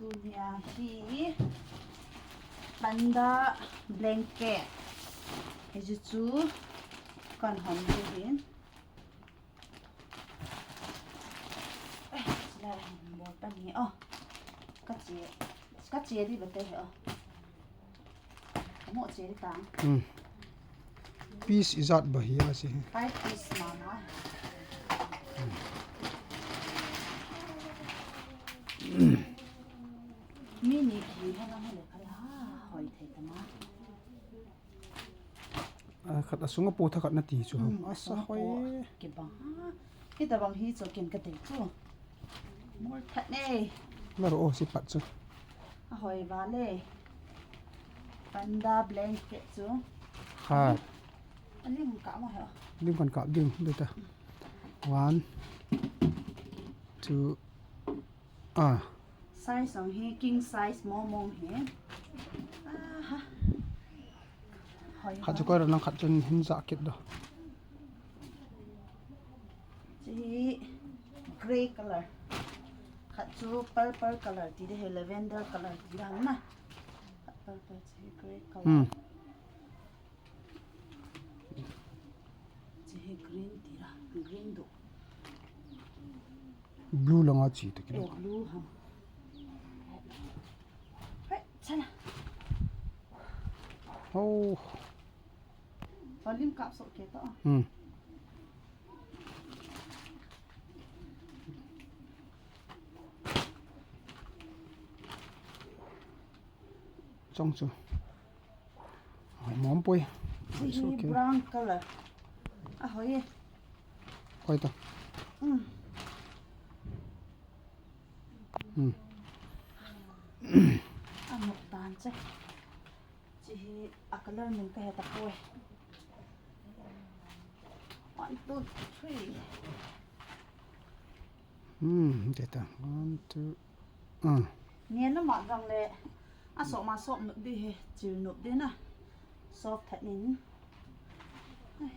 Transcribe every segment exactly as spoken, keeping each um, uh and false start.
Tunia hi panda blanket. Hichu chu kan hon ding hin. Eh, sila hin bol pan hi. Oh. Ka che, ka che di bate hi, oh. Mo che di tang. Hmm. Piece ijat ba hi a si. Five piece mama. Mi ni ki ha na le kala hoi thei tama. A, khat a sunga po tha khat na ti chu ham. Hmm, a sa sunga hoi. Po. Kibang ha. Hitabang hi chu ken ka tei chu. Mol that ne. Laro o si pat chu. A hoi vale. Panda blanket chu. Khat. A lim ka mo ha. Lim kan ka lim de ta. One, two, ah. Size ang hi king size mo mong hi. Aha. Hoi. Khat chu hoi. Koi ra nang khat chun hin ja kit do. Chi grey color. Khat chu purple color ti de he lavender color ti de ham na. Khat purple chi grey color. Hmm. Chi hi green ti ra, green do. Blue langa chi ta kilo. Eh, blue ha. Hei, chana. Oh. Volume kap so ke to. Hmm. Chong chu. Mom poi. It's okay. Brown color. A hoi e. Hoi ta. Mm. Hmm. A nok dan che. Chi hi a color min ka he ta poi. One, two, three. Hmm, data. One, two. Ah. Ni na ma jang le. A so ma so no di he, chil no di na. Soft that nin. Ai.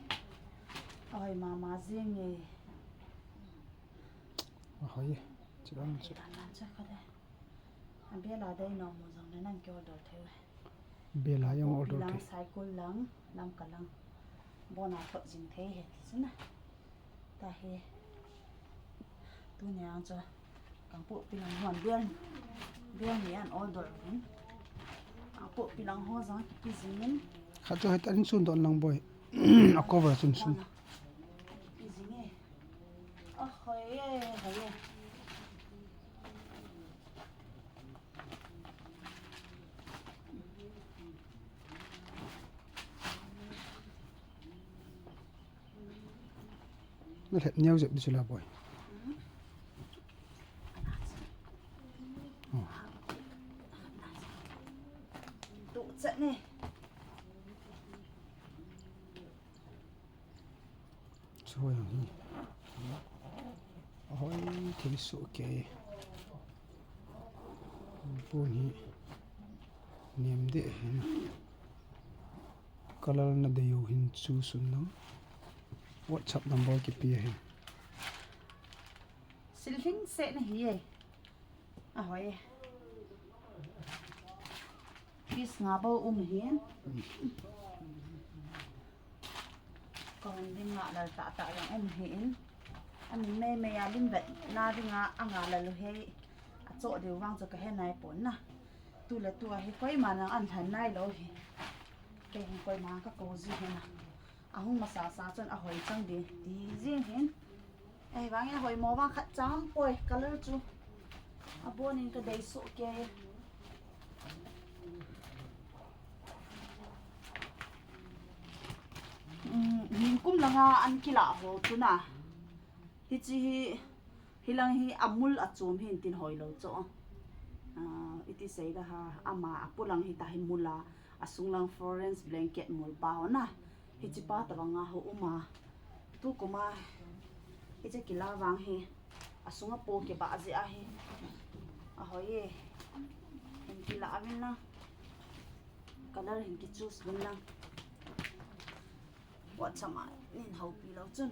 Oi, mama jing e. Ahoi. Chil ang chil. Dan dan cha ka de. A bela dai no mo jang le nan ke order thei. Bela jong order thei. Lang, Saikul lang, Lamka lang. Bona thot jing thei he ti chu na. Tahi. Tunia chu Kangpokpi lang hon bial, bial ni an order in. Kangpokpi lang ho jong kipi jing in. Khat chu hei tan sun don lang boi. A cover sun sun. Kipi jing e. A hoi e, hoi e. Na lhet neo jep di chu la boi. Oh. Tu chat ne. Chu hoi hi. Hoi thei su ke. Pon hi. Nem de hi na. Color na dei u hin chu sun lang. WhatsApp number kipe ahi. Silhing se na hi e. A hoi e. Piece nga bou um hin. Kon ding nga lal tah tah jong um hin. Amin mei mei a lim vet na ding a, a nga lal u hi. A cho diu vang chu ka he nai pon na. Tu le tu a hi koima nang an lhan nai lou hi. Kei hin koima ka ko ji hi na. Ahung masa sa chun ahoi chang ding ti jing hin. Ahivangin ahoi mo vang khat cham poi color chu. Abonin ka dei soh kei. Um, ningkum langa an kilah ho chu na. Hichi hi Hilang hi amul achom hin tin hoilou chu. Ah, iti sei da ha, ama apolang hi ta hi mula, asung lang Florence blanket mul pa ho na. Hichi pa tabang a ho uma. Tu kuma, hichi kila vang hi, asunga po ke ba aji ahi. Ahoi e. Hin kila avin na. Color hin ki choose vin na. WhatsApp a nin houpi lou chun.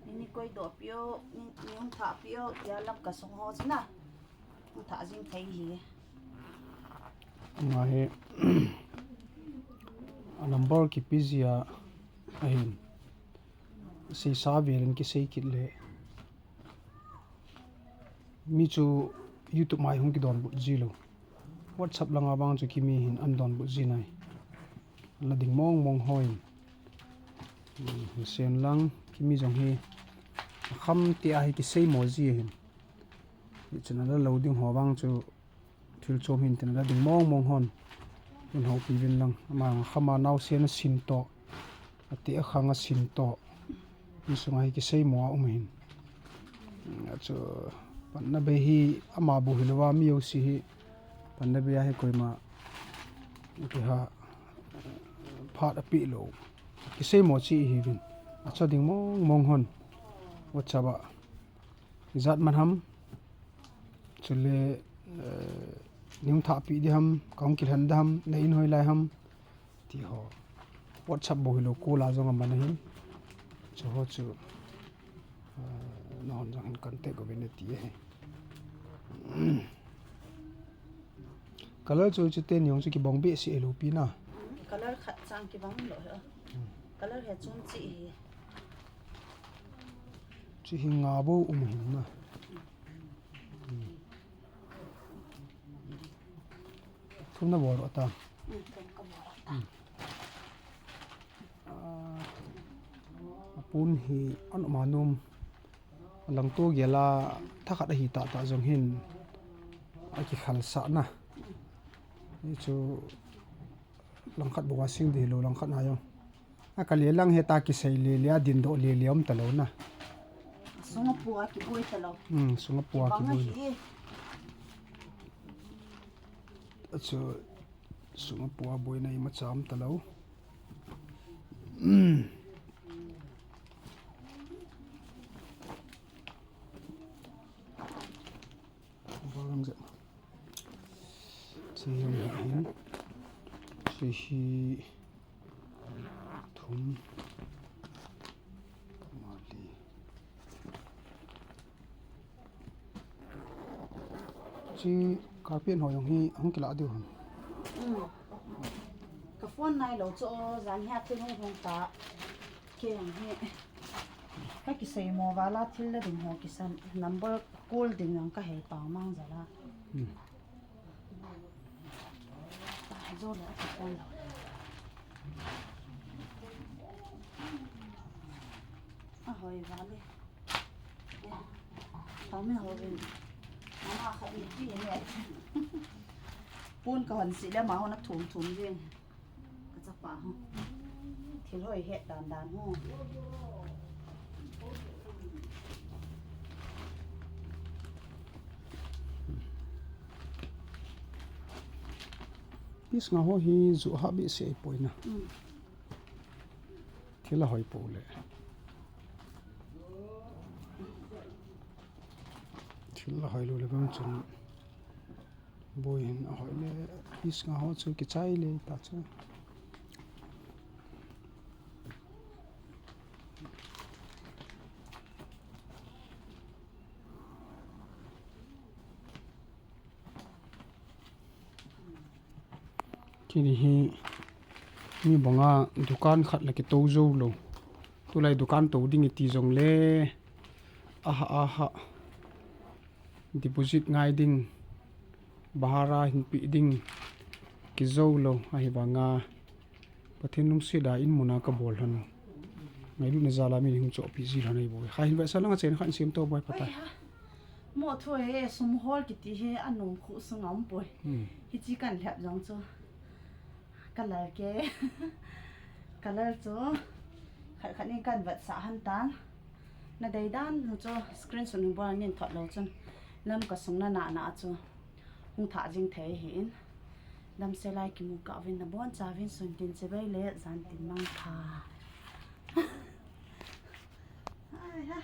Ni ni koi doh piu, ni, ni hung thah piu, tia lam ka sung ho chun a. Hung thah jing thei hi. Ama hi a number kipe jia ahin, seisa velin kisei kit le mi chu YouTube mai hung kidonbut ji lou. WhatsApp langa vang chu kimi hin an donbut ji nai. La ding mong mong hoi. Hmm, sen lang kimi jong hi kham ti a hi kisei mo ji hin. Hichun a la lou ding ho vang chu thil chom hin tin a la ding mong mong hon. Hin houpi vin lang. Ama kham a naosen a sin to. Ati a khang a sin to. Insung a hi kisei mo a um hin. Achu panna bei hi ama bou hilou a mi jouse hi panna bei a hi koima kiha phat ape lou. Kisei mo chi hi vin. Achu ding mong mong hon. WhatsApp a. Ijat man ham. Chule, eh, ning thah pi di ham, kong kilhan da ham, na in hoi lai ham. Ti ho. WhatsApp bou hilou, call a jong aman ahin. Chu ho chu, eh, nahon jong hin contact uvin nati ahi. Color chu, chu teni jong chu kibang behseh lou pi na. Color khat chang kibang lou hi. Color hi chom chi hi. Chu hi nga bou um hin na. Thum na bol ta. Hmm, thum ka bol ta. Hmm. Ah, a pon hi an um a nom. Langto gel a thakhat ahi tah tah jong hin a kikhalsah na. Hichu langkhat bou a sing di lou, langkhat na jong. A ka le lang heta kisei le le a din doh le le um ta lou na. Sunga pu a kiboi ta lou. Hmm, sunga pu a kibang kiboi. Ahi. Achu sunga pu a boina imacha um ta lou. Hmm. Vang jep. Chi hi hin. Chi hi thum. Mali. Chi carpet ho jong hi hung kila diu ham. Hmm. Ka phone nai lou chu jan hi a thil hung hung ta. Kei jong hi. Ka kisei mo vala thil la ding ho kisan number call ding jong ka hei pang mang jala. Hmm. Ta jo le a ka phone lou. A hoi vale. Tao me ho vin. Mama khat ni pi ne. Pon ka hon si le ma hon a thum thum vin. Ka chapa ho. Thil hoi het dan dan ho. Piece nga ho hi ju ha behseh poi na. Mm. Thil ahoi pou le. Thil ahoi lou le bang chun boi hin ahoi le, piece nga ho chu kichai le ta chu. Kini hi mi banga dukan khat la kitou jou lou. Tulai dukan tou ding iti jong le. Aha, aha. Deposit ngai ding. Bahara hin pe ding. Kijou lou. Ahi banga. Pathen lungset a in muna ka bol lhon. Ngailutna jal a min hung chohpeh ji lhon ahi boi. Kha hin vetsah lang a chen khan sem to boi pata. Ai ha. Mo thu he sum hol kiti he anung khu sung a um poi. Hmm. Hichi kan lhep jong chu. Color ke. Color chu. Khat khat in kan vetsah han tan. Na dei dan chu screenshot hung bol nin thot lou chun. Lam ka sung na na na chu. Hung thah jing thei hi in. Damsel lai kimu kah uvin nabon chauvin sun tin chibai le jan tin mangpha. Ai ha.